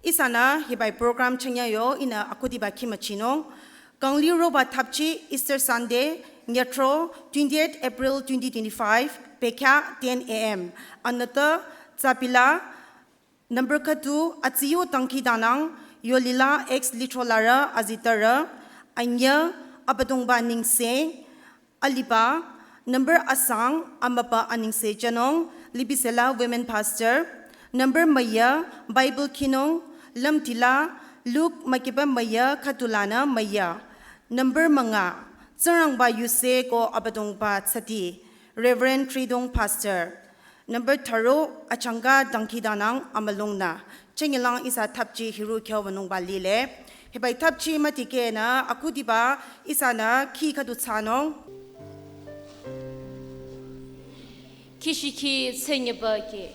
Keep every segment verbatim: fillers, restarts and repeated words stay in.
Ihsanü hibai program changyayo ihnü akhudiba khimüchinung. Kangli roba thapchi Easter Sunday, nyatro twenty-eight April twenty twenty-five, pekya ten A M. Anata tsapila number khüdu atsiyo dangkhidangnang, yolila ex litro larü azitara, anya Abüdongba nengse, aliba, number asang, amübü anengse jünung, libisela women pastor, number müya, Bible khinung, lümtila, Luke mükiba müya, khüdulanü müya, number münga, Tsingrangba yuse ko Abüdongba tsati, Reverend Tridong pastor. Number tharo, achangka dangkhidangnang amülungnü. Chengilang ihsa thapchi hiru kyo wünungba lile. Hibai thapchi mütikehnü akhudiba ihsanü khi khüdu thsanung. Kishiki tsenyeba ke.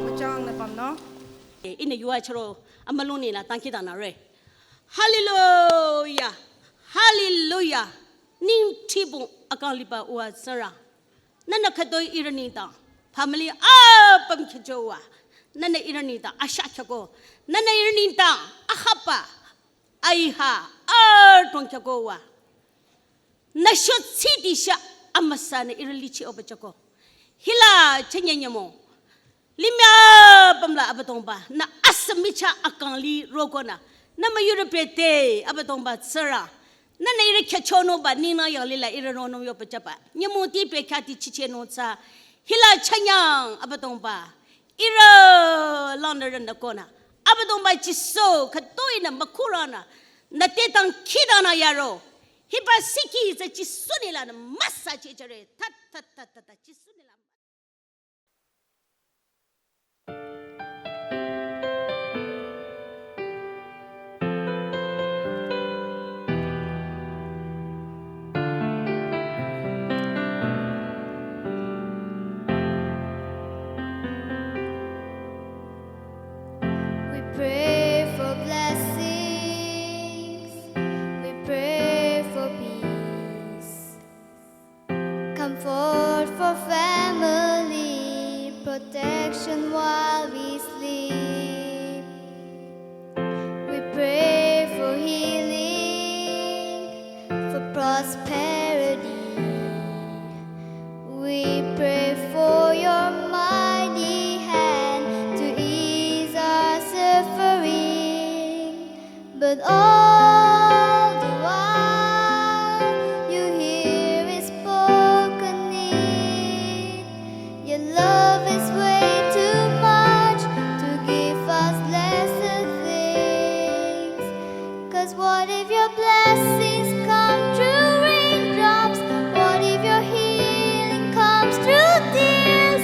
Müchang nü pamnung. Ihnü yuva chüro amülung nila dangkhidangnangre. Hallelujah. Hallelujah. Ningthsibong akang liba uwa Tsingrang. Nühnü khütoi ihrü nengdang family apüm khyüchowa. Nühnü ihrü nengdang asha khyüko. Nühnü ihrü nengdang ahaba, aiha, adrong khyükowa. Nü shotsi dishah amüsanü ihrü lichi oba jüko. Hila chünye nyümong limih apüm la Abüdongba, nü asü michah akang li rokonü, nü müyurü pete Abüdongba Tsingrang. Nühnü ihrü khyüchonungba ninglang yanglila ihrü ronung yoba jüba. Nyümong ti pekya ti chichehnung tsü. Hila chünyang Abüdongba, ihrü langnürü nü konü, Abüdongba Jisu khütoinü mükhuranü, nü te dangkhidangnang yaro. Hiba siki tsü Jisu nenglanü müsa chehchore. Tat, tat, tat, tat, tat, Jisu nengla. We pray for blessings. We pray for peace. Comfort for family. prosperity. We pray for your mighty hand to ease our suffering. But all the while, you hear his spoken need. Your love is way too much to give us lesser things. 'Cause what if your blessings come through raindrops? What if your healing comes through tears?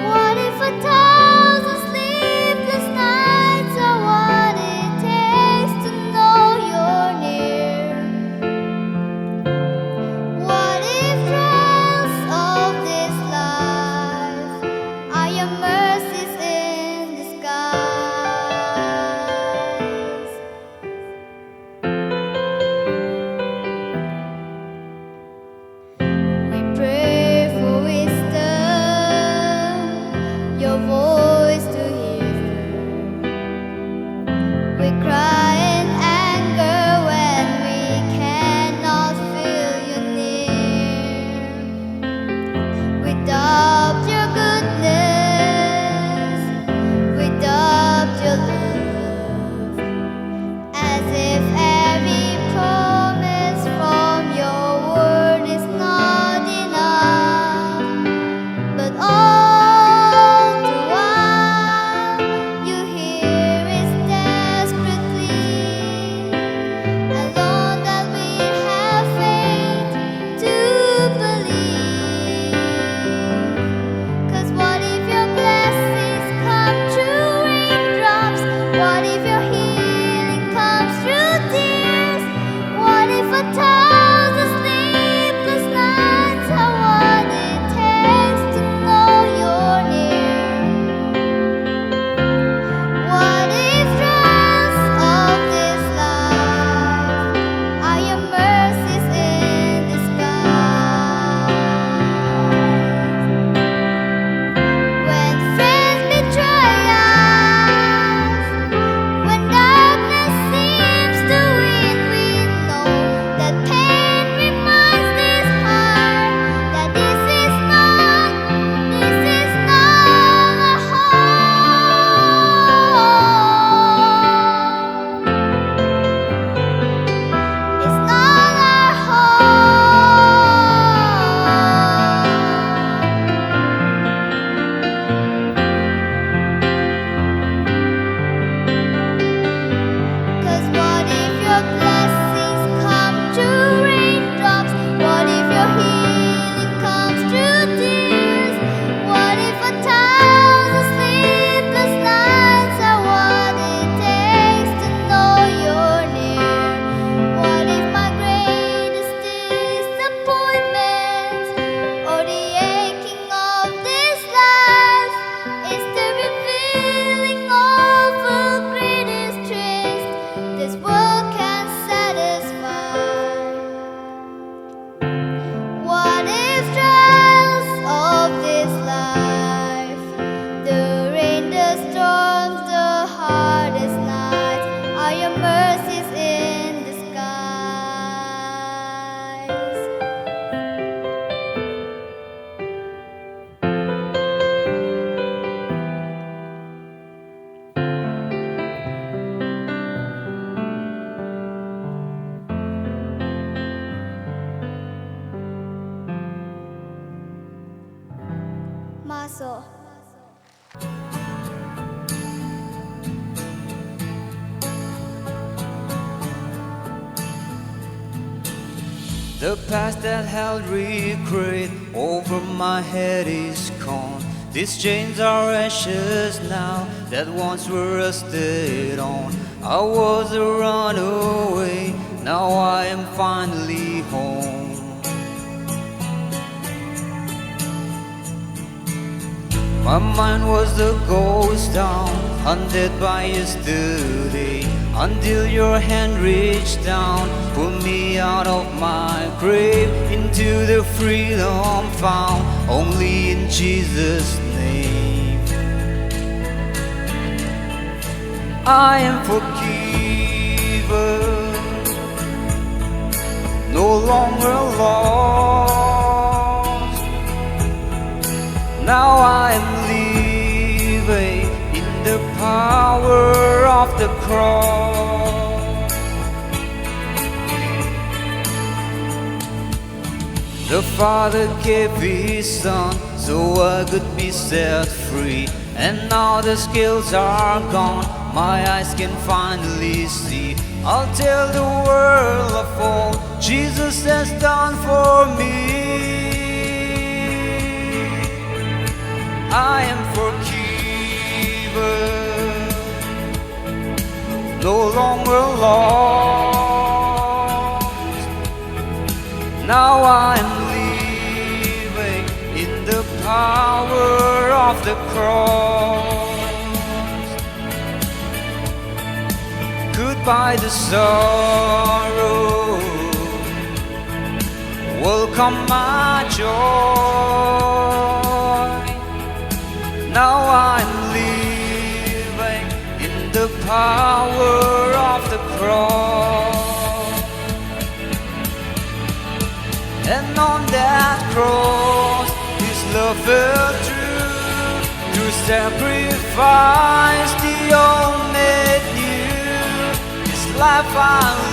What if a thousand sleepless nights are what it takes to know you're near? What if trials of this life are your mercies in disguise? We pray for wisdom, your voice to hear. We cry in anger when we cannot feel you near. We doubt your goodness, we doubt your love. As if every promise from your word is not enough. But all the while, you hear us desperately. And Lord, that we have faith to believe. 'Cause what if your blessings come through raindrops? What if your healing comes through tears? What if a thousand sleepless nights are what it takes to know you're near? What if trials of this life are your mercies in disguise? When friends betray us, when darkness seems to win, we know that pain reminds this heart that this is not, this is not a home. It's not our home. 'Cause what if your blessings come through raindrops? What if your healing comes through tears? What if a thousand sleepless nights are what it takes to know you're near? What if my greatest disappointment or the aching of this life is the revealing of the greatest truth this world can satisfy? What if trials of this life, the rain, the storms, the hardest nights, are your mercies in disguise? Maso. The past that held regret over my head is gone. These chains are ashes now that once were rusted on. I was a runaway, now I am finally home. My mind was a ghost town, haunted by yesterday, until your hand reached down, pulled me out of my grave, into the freedom found only in Jesus' name. I am forgiven. No longer lost. Now I am living in the power of the cross. The Father gave His Son so I could be set free. And now the scales are gone, my eyes can finally see. I'll tell the world of all Jesus has done for me. I am forgiven, no longer lost. Now I'm living in the power of the cross. Goodbye the sorrow, welcome my joy. Now I'm living in the power of the cross. And on that cross, His love fell true. Through sacrifice, the old made new. This life I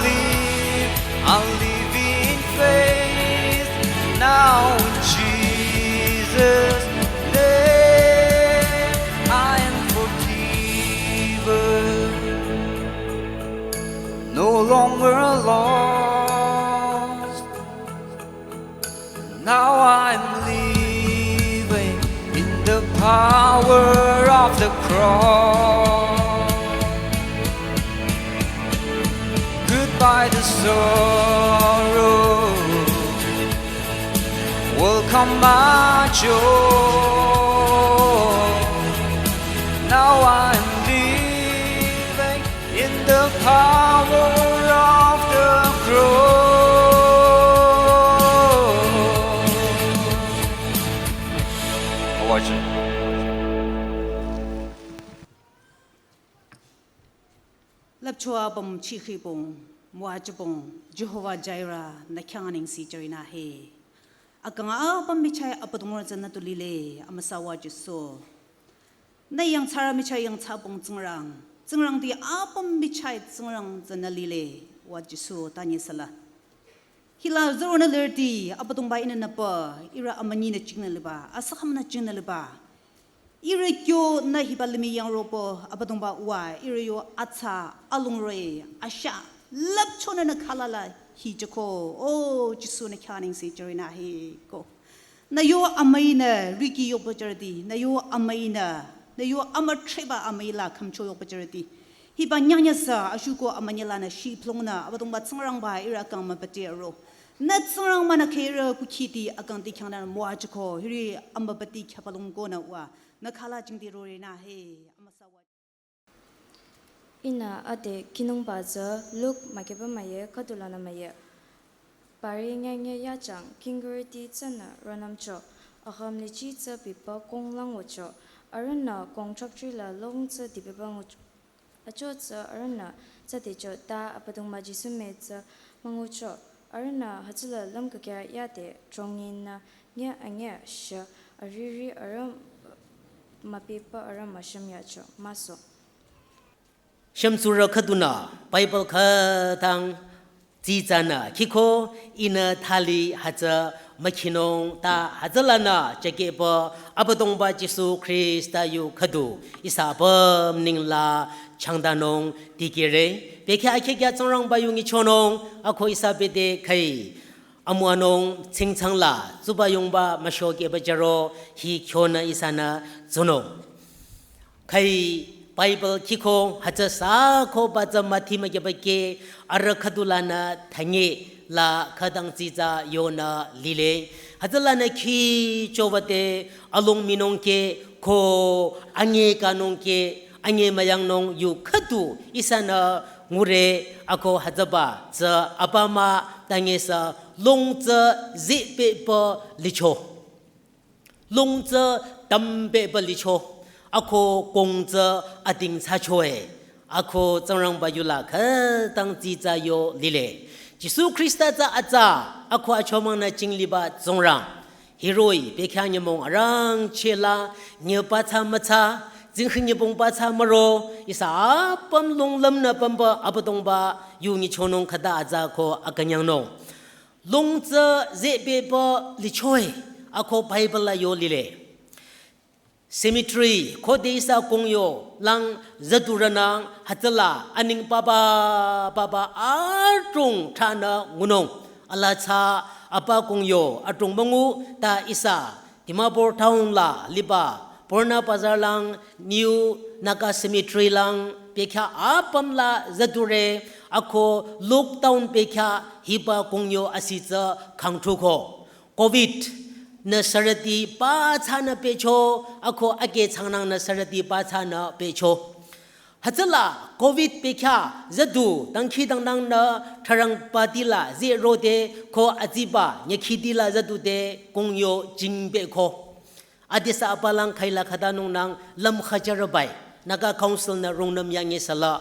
live, I live in faith. Now in Jesus' name, I am forgiven, no longer lost. Now I'm living in the power of the cross. Goodbye the sorrow, welcome my joy. Now I'm living in the power of the cross. Awaji. Lüpcho apüm chikhibong, müwajübong, Jehovah Jireh, nü khyang anengse jüre nü he. Akang apüm michah Abüdongba tsü nü tu lile, amüsa wajüso. Nü yangthsarü michah yangthsabong Tsingrang, Tsingrangti apüm michah Tsingrang tsü nü lile, wajüso tanyesala. Hila züronü lerti, Abüdongba ihnü nüpü, ihrü amünyi nü jingnü liba, asükham nü jingnü liba. Ihrü kyo nü hiba limih yangropo, Abüdongba uwa, ihrü yo atsa, alungre, asha, lüpchonü nü khala la, hi jüko, o, Jisu nü khyang anengse jüre nü he ko. Nü yo amüi nü riki yohpüjürüti, nü yo amüi nü, nü yo amütreba amüi la khümcho yohpüjürüti. Hiba nyangnyasü ashuko amünyi lanü shiphlongnü, Abüdongba Tsingrangba ihrü akang mübüti aro. Nü Tsingrangba nü kherü kukhiti akangti khyang nü müwajüko, hiri amübüti khyapalung ko nü uwa, nü khala jingdi rore nü he, amüsa wa. Ihnü ade kinungba tsü Luk mükehba müyü khüdu lanü müyü. Pari nyangnyü yajang kingurüti tsünü rünümcho, aham lichi tsü bipa kong lang wücho, arühnü kong chokchila long tsü dibeba ngucho. Acho tsü arühnü tsü decho ta Abüdongba Jisu me tsü müngucho, arühnü hütsüla lümkakya yade chonginü nye anye shü ariri arüh müpipa arüh müshüm yacho, müso. Shümtsurü khüdunü Bible khütang tsitsanü khiko ihnü thali hütsü mükhinung ta hütsülanü chakehpü Abüdongba Jisu Khrista yu khüdu ihsa apüm ninglang changdanung dikehre. Bekhyah akhekhyah Tsingrangba yu nguchonung ako ihsa bete khai amüwanung tsingtsang la tsuba yongba müshokehba jüro hi khyonü ihsanü tsunung. Khai Bible khiko hütsü sü ko ba tsü müthi mükehba ke arüh khüdu lanü thanye la khütang tsitsa yonü lile. Hütsülanü khi chowate alung minung ke ko anye kanung ke anye müyangnung yu khüdu ihsanü ngure ako hütsüba tsü apümü tanyesü long tsü zipehpü licho. Long tsü tümpehpü licho, ako kong tsü ading thsachoe, ako Tsingrangba yula khütang tsitsa yo lile. Jisu Khrista tsü atsa, ako achomang nü jingliba Tsingrang. Hiroh-i, bekhyah nyümong arangcheh la, nyüpa tsü mütsa, tsingkhi nyübong pa tsü müro, ihsa apüm longlüm nü pümba Abüdongba yu nyichonung khüta atsa ko akünyangnung. Long tsü zehbeba lichoe, ako Bible la yo lile. Cemetery, khode ihsa kongyo lang züdurünang hütsüla aning papa, papa adrong thranü ngunung. Ala tsü apa kongyo adrong müngu ta ihsa Dimapur town la liba Purana Bazar lang New Naga Cemetery lang bekhyah apüm la züdure ako lockdown bekhyah hiba kongyo asitsü khangthuko. Covid nü sürüti pa tsünü pehcho, ako ake tsangnang nü sürüti pa tsünü pehcho. Hütsüla Covid bekhyah züdu dangkhidangnang nü tharang patila zerode ko aziba nyekhitila züdude kongyo jingpehko. Adisa apalang khaila khatanungnang lümkhüjarübai. Naga Council nü rungnüm yangi sala.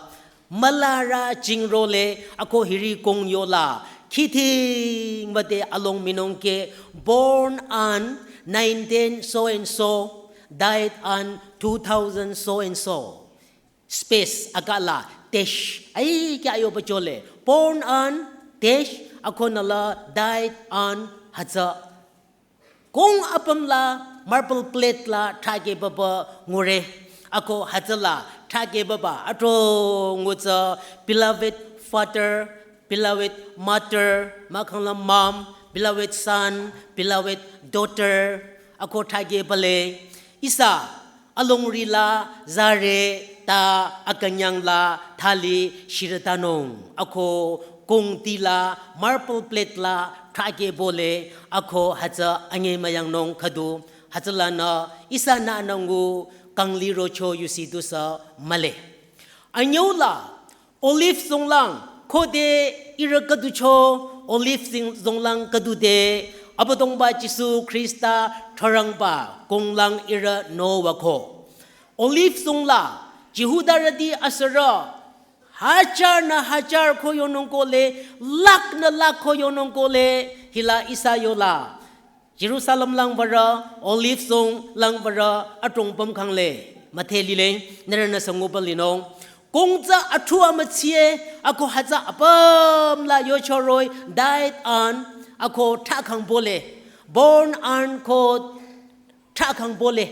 Mülarü jingrole ako hiri kongyo la. Khithing bate along minungke born on nineteen so and so, died on two thousand so and so. Space akala tesh. Ai kya yo pachole. Born on tesh ako nala died on hütsü. Kong apüm la marble plate la thake papa ngure. Ako hütsüla thake papa adrong ngutsü beloved father, beloved mother, mahkhang la mom, beloved son, beloved daughter. Ako thake pale. Ihsa alongri la zare ta akünyang la thali shirütanung. Ako kongti la marble plate la thake pole ako hütsü ange müyangnung khüdu hütsülanü ihsa nü nüngu kangli rocho yusi tusü mühle. Anyüla Olive zonglang, khode ihrü khüducho, Olive zing-, zonglang khüdude, Abüdongba Jisu Khrista tharangba konglang ihrü nowako. Olive zongla, Jihudarüti asürü, hajar nü hajar ko yonung kole, lakh nü lakh ko yonung kole, hila ihsa yola. Jerusalem lang würü, Olive zong lang würü, adrong püm khangle, müthe lile, nührünü sünguba linung. Kong tsü athu amütsie, ako hütsü apüm la yochoroi, died on, ako thrakhang pole, born on ko thrakhang pole.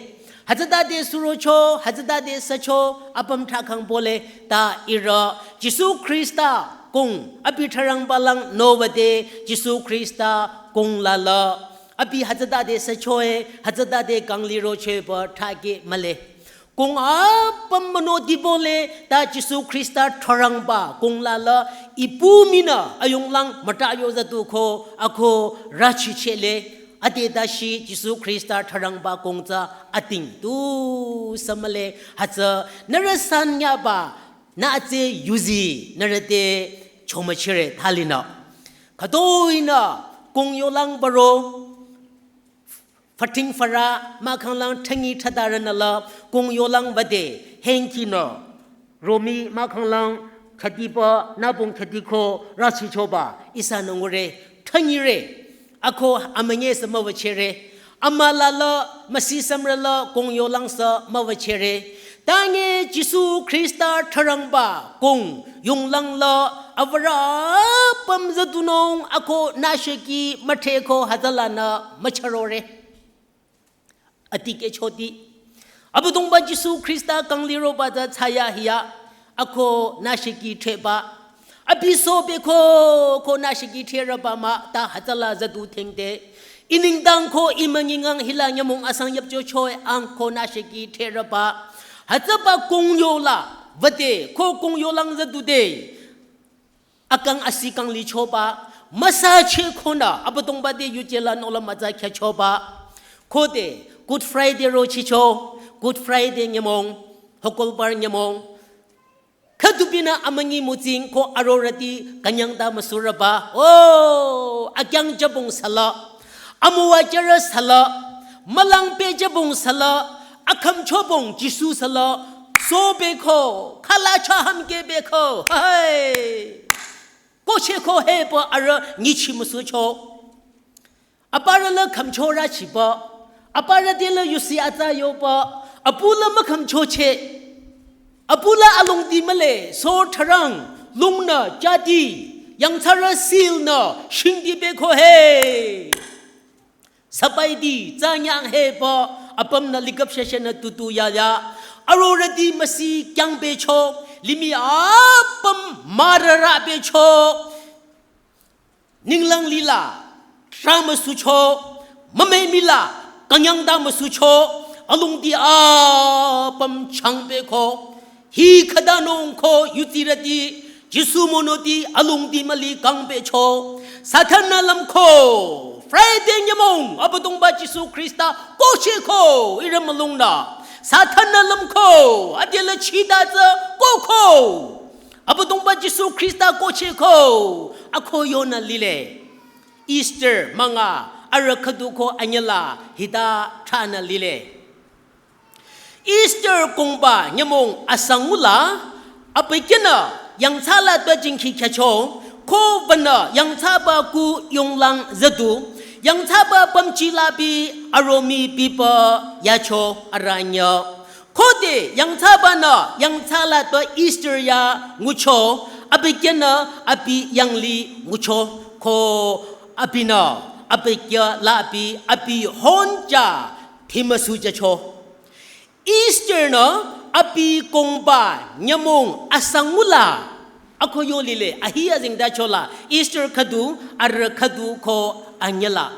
Hütsütade surocho, hütsütade sücho, apüm thrakhang pole, ta ihrü, Jisu Khrista kong, abi tharangba lang nowade, Jisu Khrista kong lala. Abi hütsütade süchoe, hütsütade kangli rochoe pü thake mühle. Kong apüm münoti pole, ta Jisu Khrista tharangba kong lala, ipu minü ayonglang müta yo züduko, ako rachichele, ade dashi Jisu Khrista tharangba kong tsü ating tusü mühle, hütsü nührü san nyaba, nü atse yuzi, nührü te chomüchire thalinü. Khütoinü kong yolang baro, fating fara, mahkhang lang thangi thatarünü la, kong yolang bade, hengkinü, romi mahkhang lang, khatiba, nübong khatiko, rachichoba, ihsanü ngure, thangire, ako amünye sü müwüchere, amüla la, müsi sümrü la, kong yolang sü müwüchere. Tange Jisu Khrista tharangba kong yonglang la, awürü apüm züdunung ako nüsheki müthreko hütsülanü mücharore. Atikeh choti. Abüdongba Jisu Khrista kangli roba tsü thsayahiya, ako nüsheki threba. Abi sobeko, ko nüsheki threrüba mah ta hütsüla züdu thengde. I nengdang ko i müngingang hila nyümong asang yüpchochoe ang ko nüsheki threrüba. Hütsüba kong yola, wüde, ko kong yolang züdude. Akang asi kangli choba, müsache konü, Abüdongba te yuje la nola mütsa khyüchoba. Khode, Good Friday rochicho, Good Friday nyümong, Hokolbar nyümong. Khüdubinü amünyi mütsing ko arorüti künyang ta müsurüba. Oh, akyang jübong sala. Amüwa jürü sala. Mülang pe jübong sala. Akhümchobong Jisu sala. Sobeko. Khala cha hamkebeko. Hai. Kohchehko hepü arüh nyichimüsucho. Aparü la khümchorü chipü. Aparü te la yusi atsa yopü. Apu la mükhümchocheh. Apu la alongdi mühle, so tharang, lungnü, jati, yangthsarü silnü, shingdi beko he. Sapaiti, tsanyang hepü, apümnü likap sheshenü tutu yaya. Arorüti müsi kyang becho, limih apüm mürürü becho. Ninglang lila, tra müsucho, mümemi la, kanyangda müsucho, alongdi apüm chang beko. Hi khütanung ko yutirüti, Jisu monoti alongdi müli kang becho. Satan-nü lümko, Friday nyümong, Abüdongba Jisu Khrista kohchehko, ihrü mülungnü. Satan-nü lümko, adela chita tsü kohko. Abüdongba Jisu Khrista kohchehko, ako yonü lile. Easter münga, arüh khüdu ko anyüla, hita thranü lile. Easter kongba nyümong asangula, abükyünü yangthsala tbü jingkhi khyücho, ko wünü yangthsaba ku yonglang züdu, yangthsaba pümji labi aromi bipü yacho arüh anyü. Khode yangthsabanü yangthsala tbü Easter ya ngucho, abükyünü abi yanglih ngucho, ko abinü abükyü labi abi honja thimüsu jücho. Easter nü abi kongba nyümong asangula, ako yo lile, ahi azengtachola, Easter khüdu, arüh khüdu ko anyüla.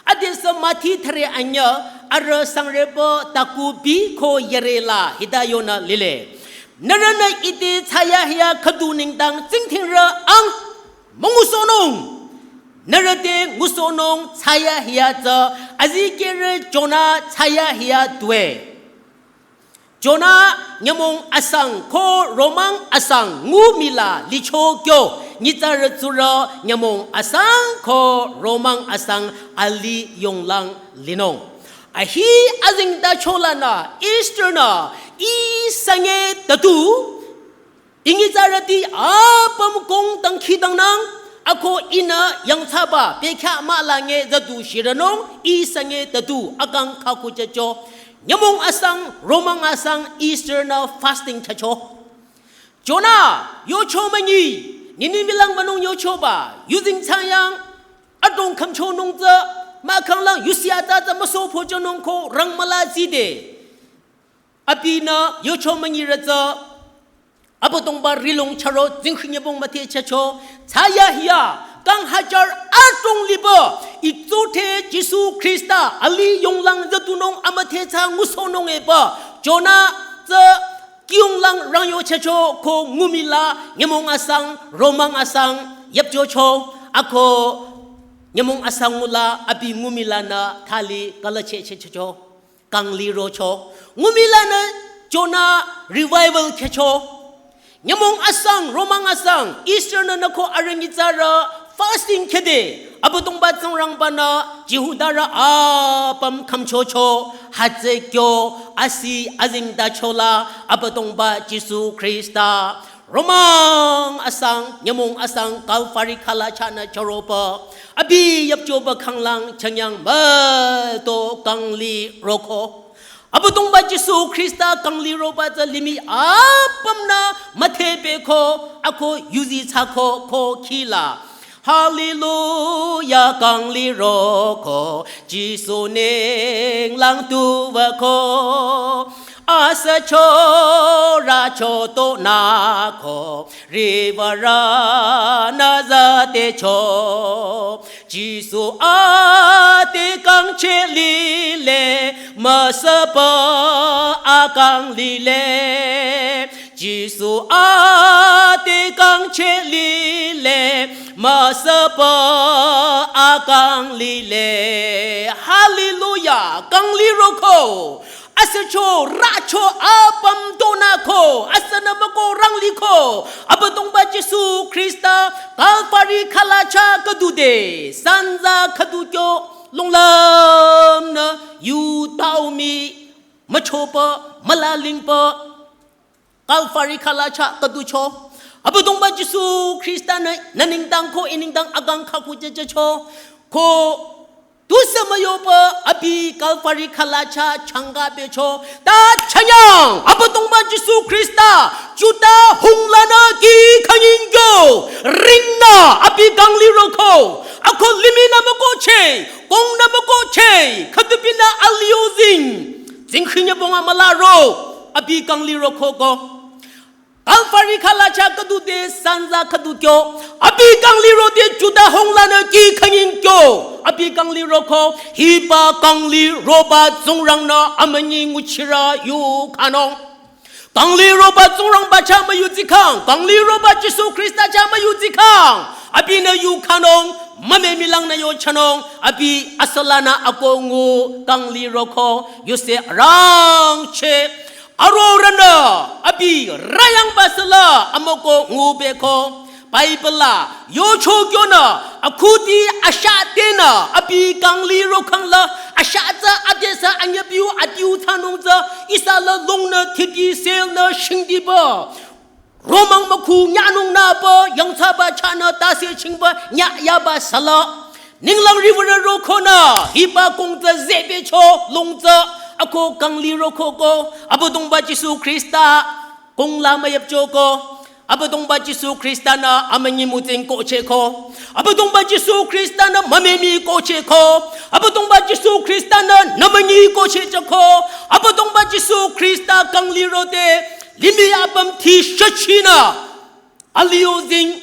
Adesü Mathi thüre anyü, arüh sangrepü taku bi ko yarela, hita yonü lile. Nührünü ite thsayahiya khüdu nengdang tsingdhingrü ang, müngusohnung. Nührü te ngusohnung thsayahiya tsü, azikehrü Jona thsayahiya tue. Jona nyümong asang ko romang asang ngumila licho kyo, nyitsarü tsurü nyümong asang ko romang asang alih yonglang linung. Ahi azengtacholanü Easter nü, Ih sange tatu, I nyitsarüti apüm kong dangkhidangnang, ako ihnü yangthsaba bekhyah mahla nge züdu shirünung, Ih sange tatu akang khaku jücho. Nyümong asang, romang asang, Easter nü fasting thsacho. Jona, yocho münyi, Ninive lang wünung yochoba, yuzeng thsayang, adrong khümchonung tsü, mahkhanglang yusi atsa tsü müsohphochonung ko rang müla zide. Abinü yocho münyirü tsü, Abüdongba rihlong chüro tsingkhi nyübong müthehchehcho, thsayahiya, kang hajar adrong lipü, I tsothe Jisu Khrista, alih yonglang züdunung amüdhethsa ngusohnung epü, Jona tsü kiyonglang rangyochehcho ko ngumila, nyümong asang, romang asang, yüpjocho, ako nyümong asang ngula, abi ngumilanü thali külüchehchehcho. Kangli rocho. Ngumilanü Jona revival khehcho. Nyümong asang, romang asang, Easter nü nüko arüh nyitsarü fasting khede. Abüdongba Tsingrangbanü Jihudarü apüm khümchocho. Hütsü kyo asi azengtachola Abüdongba Jisu Khrista. Romang asang, nyümong asang, Kalvari khala chahnü chüropü. Abi yüpchoba khanglang chünyang müto kangli roko. Abüdongba Jisu Khrista kangli roba tsü limih apümnü müthehpehko, ako yuzi thsako ko khila. Hallelujah, kangli roko, Jisu nenglang tuwüko. Asü chorü chotonüko, riwürünü zütecho. Jisu ate kangcheh lile, müsüpü akang lile. Jisu ate kangcheh lile, müsüpü akang lile. Hallelujah. Kangli roko. Asü chorü cho apüm tonüko. Asünü müko rangliko. Abüdongba Jisu Khrista Kalvari khala chah khüdude. Sanza khüdu kyo longlamnü yutao mi müchopü, mülalingpü. Kalvari khala chah khüducho. Abüdongba Jisu Khrista nü, nü nengdang ko i nengdang akang khakhu jüjücho. Ko tusü müyopü abi Kalvari khalacha changa becho. Ta chanyang Abüdongba Jisu Khrista Juda hunglanü kih khanyingkyo ringnü abi kangliroko. Ako limihnü mükohcheh, kongnü mükohcheh, khütupinü aliyozing. Zingkhinyübong amülaro abi kangliroko ko. Kalvari khalacha khüdu te sanza khüdu kyo. Abi kangliro te Juda hunglanü kih khanyingkyo. Abi kangliroko. Hiba kangliroba Tsingrangnü amünyi nguchirü yukhanung. Kangliroba Tsingrangba chah müyuzikhang. Kangliroba Jisu Khrista chah müyuzikhang. Abinü yukhanung. Mümemilangnü yochanung. Abi asülanü ako ngu kangliroko. Yuse rangcheh. Arorünü abi rayangba süla amüko ngubeko. Bible la yocho kyonü akhuti ashatenü abi kanglirokhang la asha tsü adesü anyübiu adiu thsanung tsü ihsa la lungnü thiti selnü shingdiba. Romang mükhu nyanung nüba yangthsaba chahnü tase chingba nyayaba süla. Ninglang riwürü rokonü hiba kong tsü zehbecho lung tsü ako kangliroko ko Abüdongba Jisu Khrista kongla müyüpcho ko Abüdongba Jisu Khrista nü amünyi mütsing kohcheh ko Abüdongba Jisu Khrista nü mümemi kohcheh ko Abüdongba Jisu Khrista nü nümünyi kohcheh jüko Abüdongba Jisu Khrista kangliro te limih apüm thi shachinü aliyozing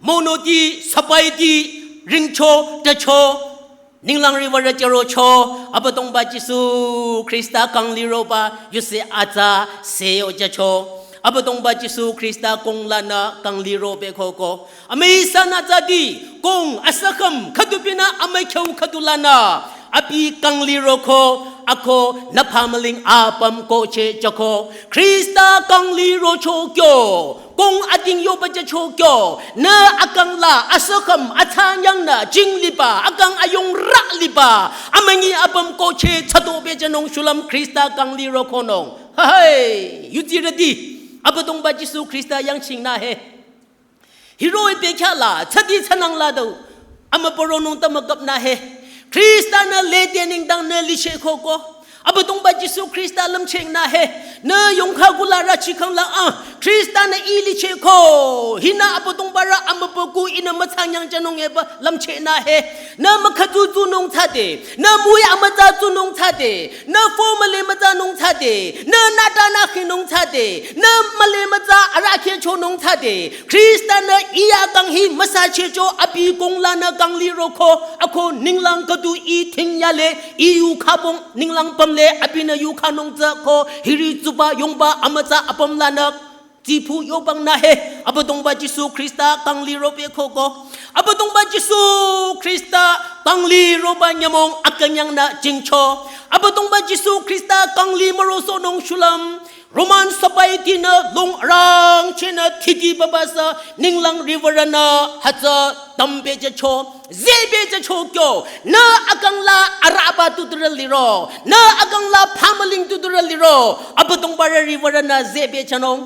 monoti sapaiti ringcho tacho. Ninglang riwürü jürocho Abüdongba Jisu Khrista kangliroba yuse atsa seyo jücho. Abüdongba Jisu Khrista konglanü kangliro beko ko. Amüi sanü tsadi kong asükhüm khütupinü amükhyu khütulanü abi kangliroko ako nü phamüling apüm kohcheh jüko. Khrista kanglirocho kyo. Kong ating yoba jücho kyo. Nü akang la asükhüm athsanyangnü jingliba akang ayongrü liba amünyi apüm kohcheh thsato bejünung shulüm Khrista kanglirokonung. Hai, yutirüti. Abüdongba Jisu Khrista yangchingnü he. Hiroh-i bekhyah la, tsadi thsanang la dau. Amüporonung ta müküpnü he. Khrista nü lede nengdang nü lichehko ko. Abüdongba Jisu Khrista lümchehnü he. Nü yongkha kula rüchikhang la ah. Khrista nü ih lichehko. Hinü Abüdongba rü amüpoku ihnü müthsanyang jünung eba lümchehnü he. Nü mükhütu tunung thsade. Nü müi amütsa tunung thsade. Nü fo müle mütsanung thsade. Nü nüta nü khinung thsade. Nü müle mütsa arahkheh chonung thsade. Khrista nü ih akang hi müsachehcho abi konglanü kangliroko ako ninglang khüdu ih thingyale ih yukhabong ninglang pümle abinü yukhanung tsü ko hiri tsuba yongba amütsa apüm lanü tsipu yobangnü he Abüdongba Jisu Khrista kangliro beko ko. Abüdongba Jisu Khrista kangliroba nyümong akünyangnü jingcho. Abüdongba Jisu Khrista kangli mürosohnung shulüm Roman sapaiti nü lung rangchehnü thiti babasü ninglang riwürünü hütsü tambe jücho, zebe jücho kyo, nü akang la araba tuturü liro, nü akang la phamüling tuturü liro, Abüdongba rü riwürünü zebe jünung,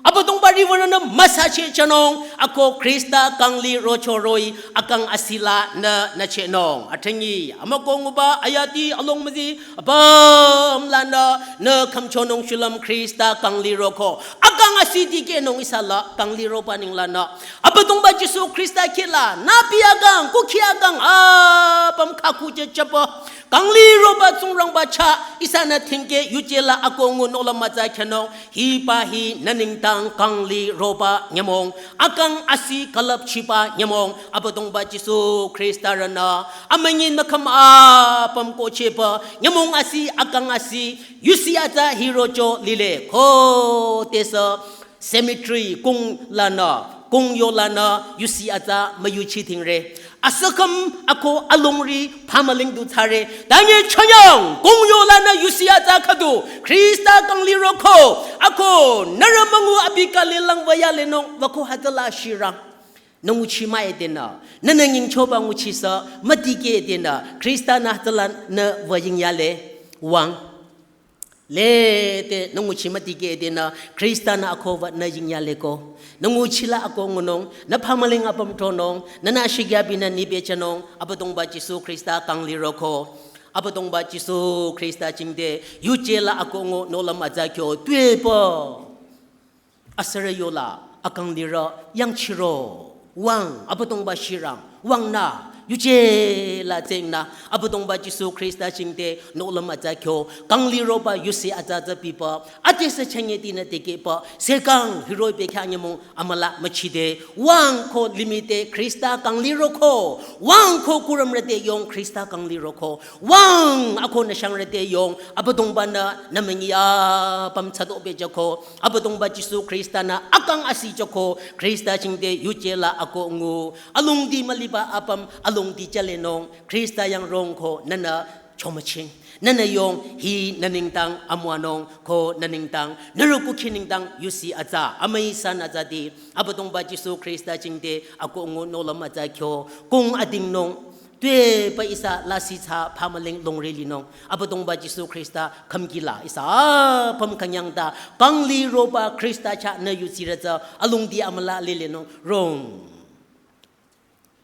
Abüdongba riwürünü müsacheh jünung, ako Khrista kanglirocho roh-i akang asila nü nüchehnung. Athangi, amüko nguba ayati along müzi, apüm lanü, nü khümchonung shulüm Khrista kangliroko. Akang asi dikehnung ihsa la, kangliroba ninglanü. Abüdongba Jisu Khrista khehla, nüpi akang, kukhi akang, apüm khakhu jüjüba. Kangliroba Tsingrangba chah, ihsanü thingkeh yuje la ako ngu nohlüm mütsa khyünung. Hiba hi nü nengdang kangliroba nyümong, akang asi külüpchiba nyümong, Abüdongba Jisu Khrista rünü, amünyi nü khüm apüm kohchehba, nyümong asi, akang asi, yusi atsa hirocho lile, khodesü, cemetery, kong lanü, kong yolanü, yusi atsa müyuchi dhingre. Asükhüm ako alongri phamüling du thsare. Tanye chanyang kong yolanü yusi atsa khüdu. Khrista kangliroko. Ako nührü müngu abi kale lang wüyalenung wüko hütsüla shirang. Nü nguchi mah-e tenü. Nünü nyingchoba nguchisü mütikeh tenü. Khrista nü hütsüla nü wüyingyale. Wüng. Lete nü nguchi mütikehde nü Khrista-nü akohba nü yingyaleko. Nü nguchi la akoh ngunung, nü phamüling apüm tronung, nünü ashikyabinü nipehjünung, Abüdongba Jisu Khrista kang liroko. Abüdongba Jisu Khrista jingte yuje la akoh ngu nohlüm atsa kyo tuepü asürü yola akang lirü yangchiro. Wüng, Abüdongba shirang, wüngnü, yuje la tsengnü, Abüdongba Jisu Khrista jingte nohlüm atsa kyo, kang liroba yusi atsa tsü pipü, atesü chünyetinü tikehpü, sekang hiroh-i bekhyah nyümong amüla müchide, wüng ko limite Khrista kang liroko, wüng ko kurümrüte yong Khrista kang liroko, wüng akoh nü shangrüte yong, Abüdongba-nü nü münyi apüm tsado pehjüko, Abüdongba Jisu Khrista-nü akang asijüko, Khrista jingte yuje la akoh ngu, alongdi müliba apüm, alongdi jülenung, Khrista yang rongko, nünü chomüching, nünü yong, hi nü nengdang amüwanung, ko nü nengdang, nührü kukhi nengdang, yusi atsa, amüi san atsati, Abüdongba Jisu Khrista jingte akoh ngu nohlüm atsa kyo, kung adingnung, tuepü ihsa lasih thsa phamüling longri linung, Abüdongba Jisu Khrista khümki la ihsa apüm künyangta, kang liroba Khrista chahnü yusirü tsü, alongdi amüla lilenung, rong.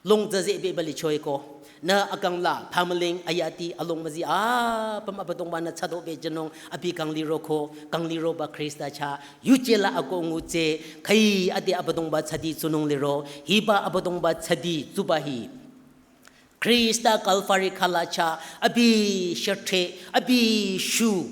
Long tsü zeh bebali choiko. Nü akang la, phamüling, ayati, along müzi apüm Abüdongba-nü tsado pehjünung, abi kang liroko, kang liroba Khrista chah, yuje la akoh ngu tse, khai ade Abüdongba tsadi tsunung liro, hiba Abüdongba tsadi tsuba hi. Khrista Kalvari khüla chah, abi shüthre, abi shu,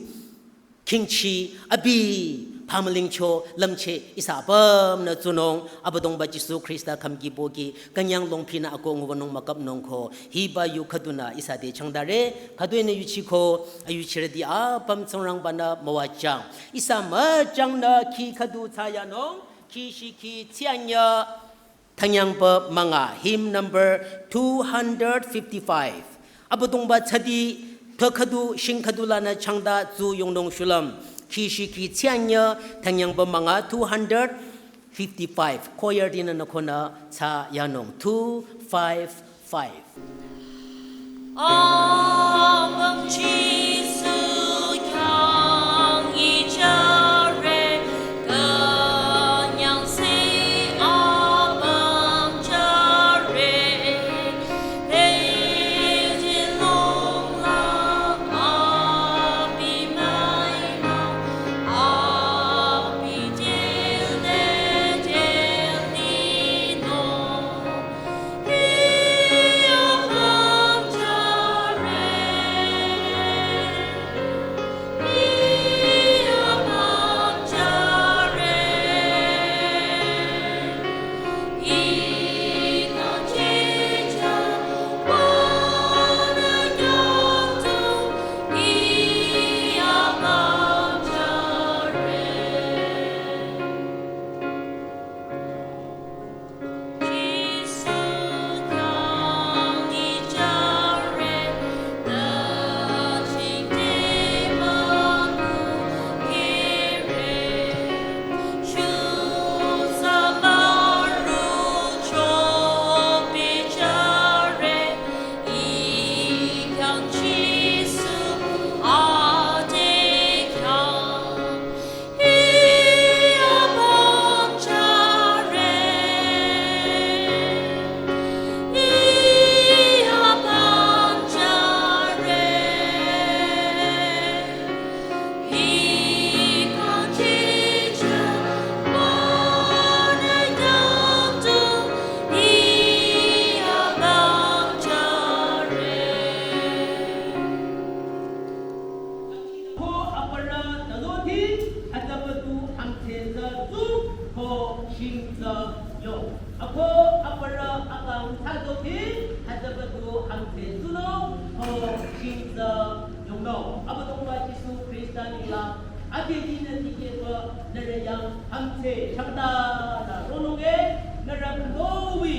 khingchi, abi phamülingcho, lümcheh, ihsa apümnü tsunung, Abüdongba Jisu Khrista khümki pohki, künyang longphinü akoh ngubanung müküpnung ko, hiba yu khüdunü ihsa te changdare, khüdu-i nü yuchiko, ayuchirüti apüm Tsingrangba-nü müwajüng. Ihsa müjangnü khi khüdu thsayanung, khi shikhi tsianya, thünyangba münga, hymn number two hundred fifty-five. Abüdongba tsadi, thü khüdu, shing khüdu lanü changda tsu yongnung shulüm. Khi shikhi tsianya, thünyangba münga, two hundred fifty-five. Choir dinü nü konü thsayanung. Two five five. Apüm Jisu khyang ijüre, künyangse apüm jüre, tejilong la abi müinung, abi jile jelinung. Ko aparü nü loti, hütsüba tu hangtse tsü tsu, ko shing tsü yong. Ako aparü akang thsa loti, hütsüba tu hangtse tsunung, ko shing tsü yongnung. Abüdongba Jisu Khrista nengla, ade dinü tikehpü nührü yang hangtse changtanü ronung e, nührü khütoi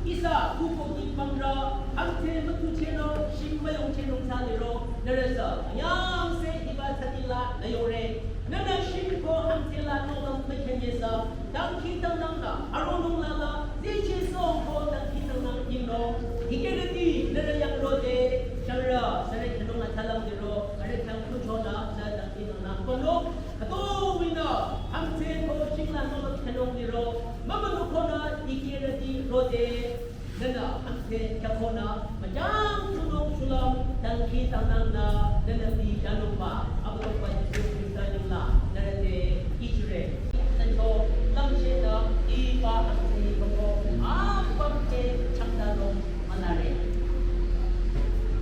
ihsa kuko ki pangrü hangtse mütuchehnung, shing müyongchehnung thsa liro, nührü sü yangse hiba tsadi la nü yore. Nühnü shing ko hangtse la nohlüm mükhenyesü, dangkhidangnangnü aronung lala, zehcheh song ko dangkhidangnang yingnung. Dikehrüti nührü yang rode, shangrü sürü khenung atsalang liro, arüh khyang kuchonü nü dangkhidangnang Nühnü bi janungba, Abüdongba Jisu Khrista nengla, nührü te ichire. Nücho, lamshe nü, iba hangse bako, apüm te changda nung manare.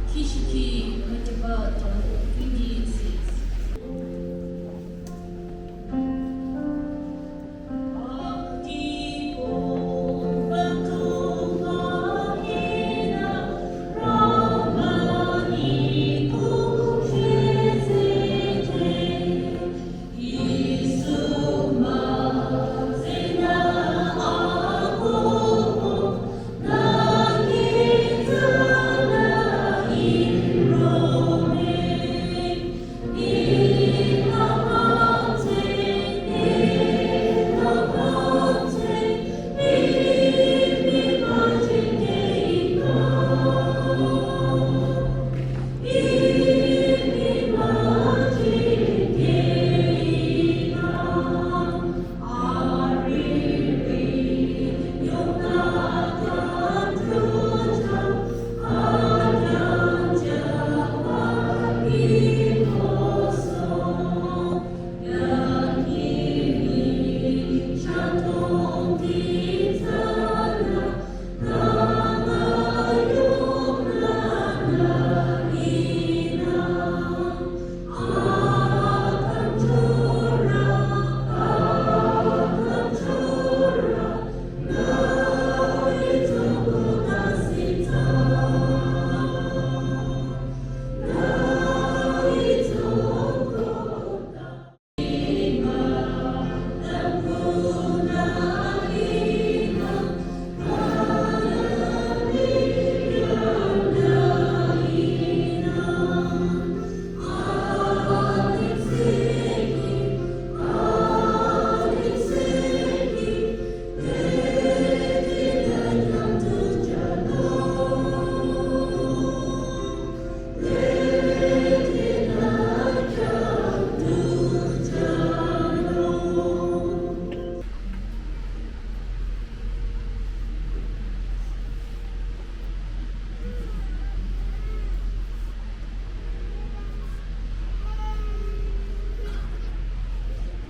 Kishiki, September twenty-six.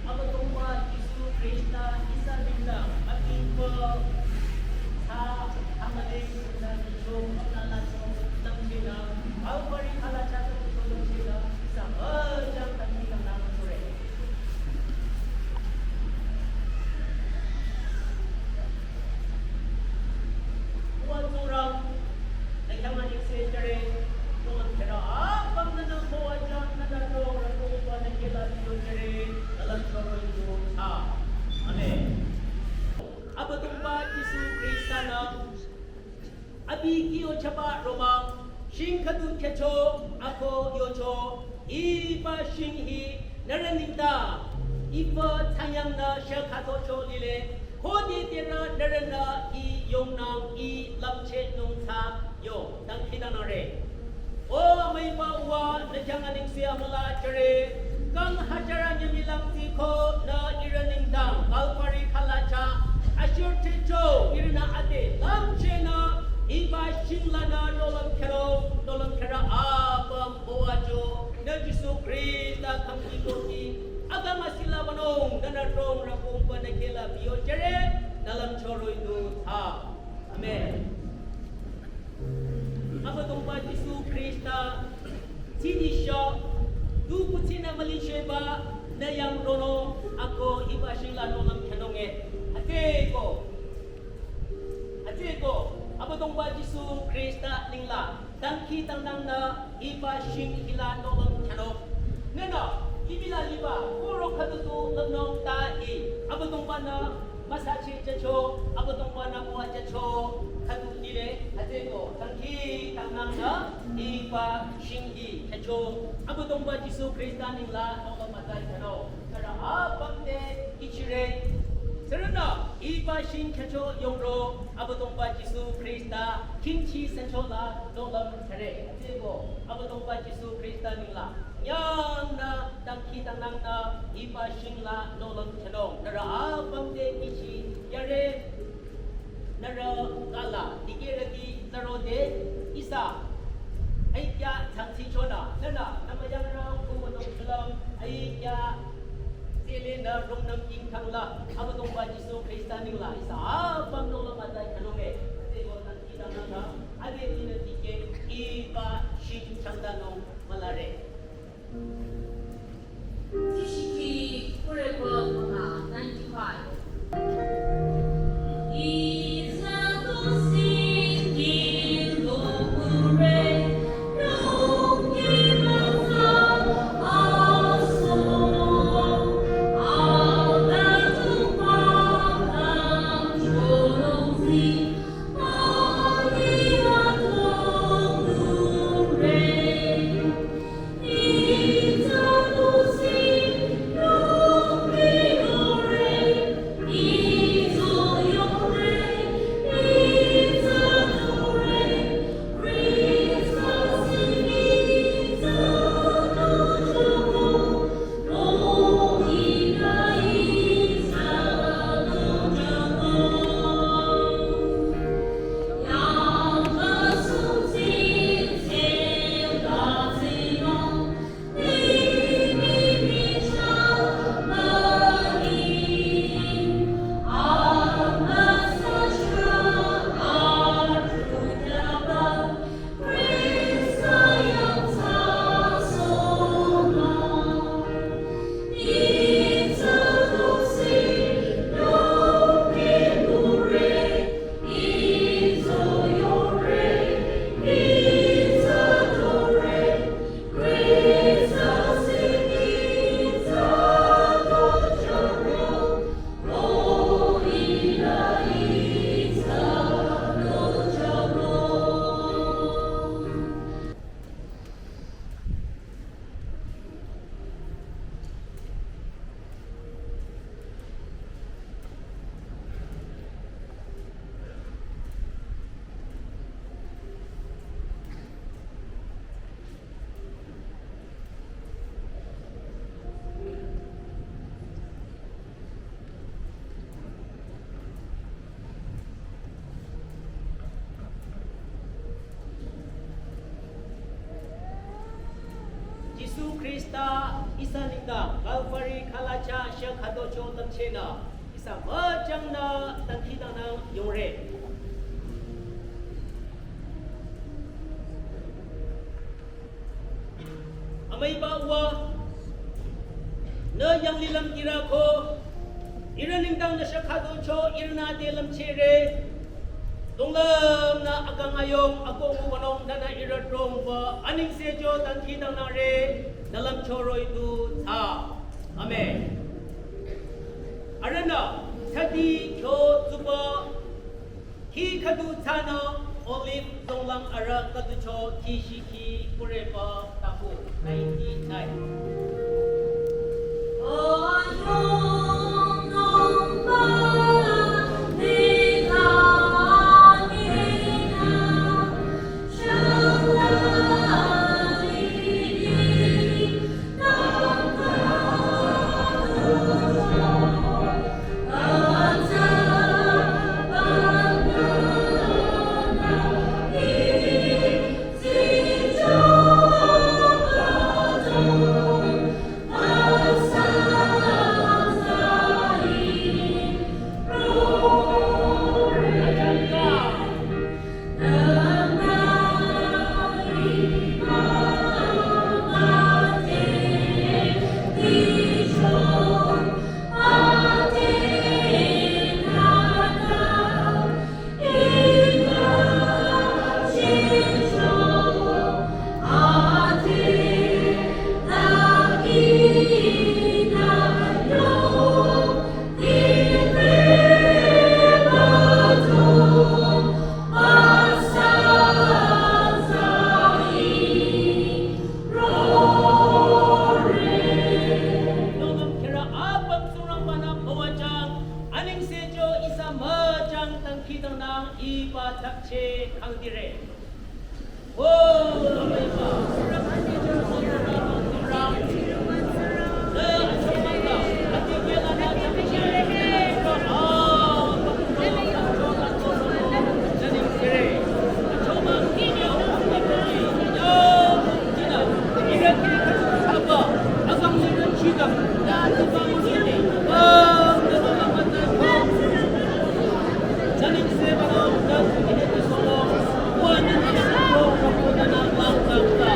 Abüdongba Jisu Khrista ihsa nengla, abi ko, sa, amale, sa, cho, amala, cho, lamchela, Calvary khala cha, cho, lamchela, ihsa, eh, jang, kami, kami, kami, Uwa Tsingrang, nü khyang anengse jüre, nü lümkhürü apüm nünü müwajüng, nünü nü rüpü ba nü kela biyo jüre, nü lümchoro yu ta. Amen. Abüdongba Jisu Khrista-nü abi kyo chaba romang, shing khüdu khyücho, ako yocho, hiba shing hi nührü nengdang, hiba thsangnyang nü shakha tocho lile, khode terü nührünü hi yongnang hi lümchehnung thsa yo, dangkhidangnangre. O amüiba Uwa, nü khyang anengse amüla jüre, kang hajar anyü milang tiko nü ihrü nengdang Calvary khala cha ashur thecho ihrünü ade lümchehnü hiba shing lanü nü lümkhürü, nü lümkhürü apüm müwajüng nü Jisu Khrista kangki koki akang asila banung nünü throng rüpü ba nü kela biyo jüre, nü lümchoro yu ta. Amen. Abüdongba Jisu Khrista, tsidi sho, du kuthsinü müli sheba, nü yang ronung, ako hiba shing la nü lümkhyünung e. Hütsüeko, hütsüeko, Abüdongba Jisu Khrista nengla, dangkhidangnangnü hiba shing hila nü lümkhyünung. Nünü, hiba la liba, kuro khüdu tu lümnung ta hi, Abüdongba-nü müsachi jücho, Abüdongba-nü müwajücho, khüdu lile, hütsüeko, dangkhidangnangnü hiba shing hi khyücho, Abüdongba Jisu Khrista nengla nü lüm mütsa jüro. Sürü apüm te ichire. Sürünü hiba shing khyücho yongro, Abüdongba Jisu Khrista khingchi sencho la nü lümkhüre. Hütsüeko, Abüdongba Jisu Khrista nengla yangnü dangkhidangnangnü hiba shing la nü lümkhyünung. Nührü apüm te ichi yare, nührü kala dikehrüti nührü te ihsa aikya changsi chonü, nünü, nü Yangrang kumo dong film, ai kya, sele na rong nam king thang la, Abüdongba Jisu Krista ningla, ihsa apüm nung la matai khanung e, ade go nang kita nang la, ade tina tike, iba shin chanda nung malare. Tishiki kureko manga ninety-five. Jisu Krista ihsa nengdang Calvary khalacha shang khütocho tamchenü ihsa müchangnü dangkhidangnang yongre. Amüiba Uwa, nü yanglilüm kirako, ihrü nengdang nü shang khütocho ihrünü ade lümchehre. Longlümnü akang ayung akoh müwanung nünü ihrü trongba anengsecho dangkhidangnangre, nü lümcho roh-i du thsa. Amen. Arühnü thsadi kyo tsuba khi khüdu thsanü Olive zonglang arüh khüducho khi shikhi kureba taku ninety-nine.